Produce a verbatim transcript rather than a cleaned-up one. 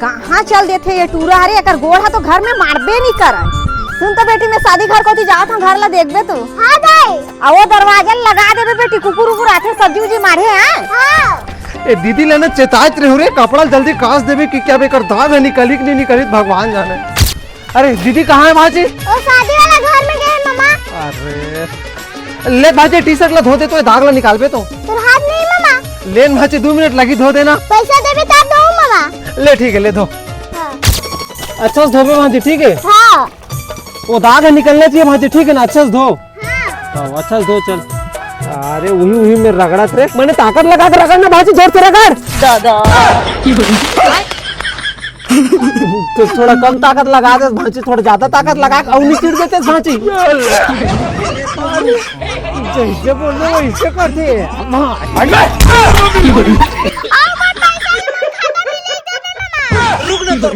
कहाँ चल देथे ये टूरा? अरे, एकर गोड़ ह तो घर में मारबे नहीं करय। सुन तो बेटी, मैं शादी घर कोती जात हूँ, घर ला देखबे तू। हाँ दाई। आ वो दरवाजा लगा देबे बेटी, कुकुर उकुर आथे, सब्जी उब्जी मारे हैं। हाँ। ए दीदी ले ना चेताइत रहे रे, कपड़ा जल्दी कास देबे कि क्या बेकर दाग है निकली कि नहीं निकली, भगवान जाने। अरे दीदी कहाँ है भांची? ओ शादी वाला घर में गए मामा। अरे ले भांची, टी शर्ट ला धो दे तो, दाग ला निकालबे तो। तोर हाथ नहीं मामा। ले न भांची, दो मिनट लगी धो देना। पैसा देबे तब दो मामा। ले ठीक है, ले धो। हाँ। अच्छा से धोबे भांची, ठीक है? हाँ। वो दाग है निकलना चाहिए भांची, ठीक है ना? अच्छा से धो। हाँ। हाँ, अच्छा से धो चल। अरे उही उही में रगड़त रे, मैंने ताकत लगा के रगड़ना भांची, जोर से रगड़। दादा। तो थोड़ा कम ताकत लगा दे भांची, थोड़ा ज्यादा ताकत लगा के अउनी चिढ़ देते भांची। जैसे बोल रहे वैसे कर दे। रुक ना तो।